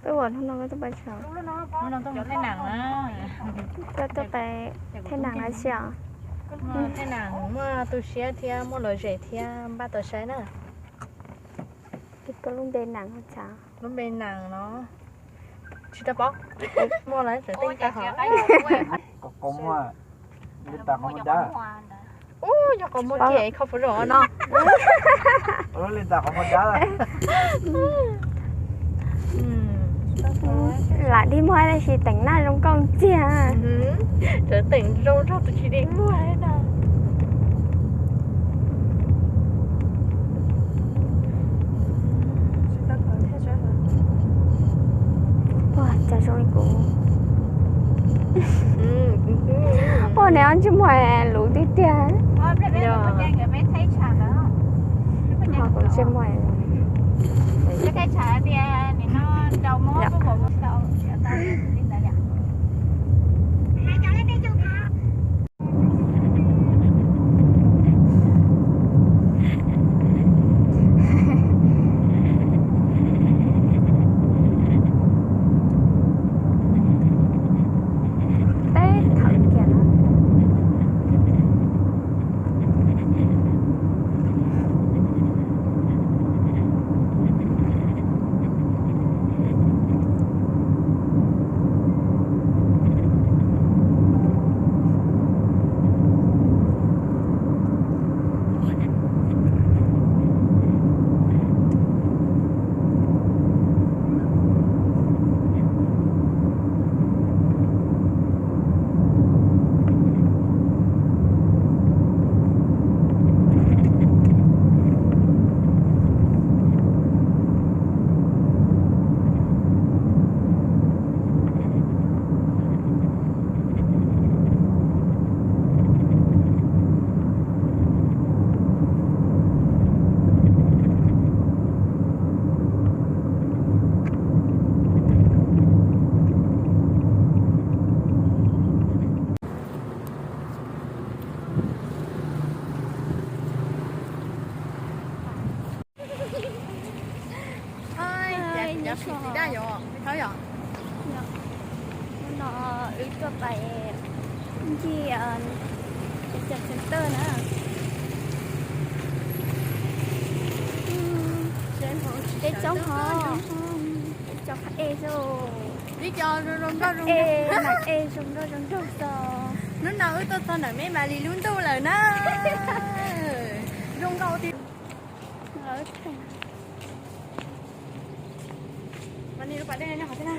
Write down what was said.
Peb ua hnub no koj tuaj pais tsham? Hnub no tuaj mus thaij nam na. Koj tuaj pais thaij nam lawm sis os? Thaij nam muaj tu siab thiab muaj lom zem thiab npaj tau saib na. Koj lub npe nam tsham? Lub npe nam no tsis tau paub. Muaj lawm tseem teej tag hov. Qhov muag, li tas qhov muag dab. Ub, yog qhov muag kiag kho fo zoo no. Li tas qhov muag dab. Lam dig muag tab sis teem naj zoo nkauj ntxiag. Tseem teem zoo nrog tus tsis dig muag na. Ua cas zoo li kuv. Ua nws ob ntsej muag luv tiag tiag. Ho kuv ntsej muag. Teb thawm kiag no. Hnub no wb tuaj pais ncig cov center na. Peb coob hov, peb cov qhov e xwb. Peb cov zoo nkauj zoo, e zoo nkauj zoo nraug xwb. Hnub no wb tuaj txog ntawm Meb Mas Lis lub ntuj lawm na. Zoo nkauj tiag. Mas Lis lub pas dej nyob qhov twg na?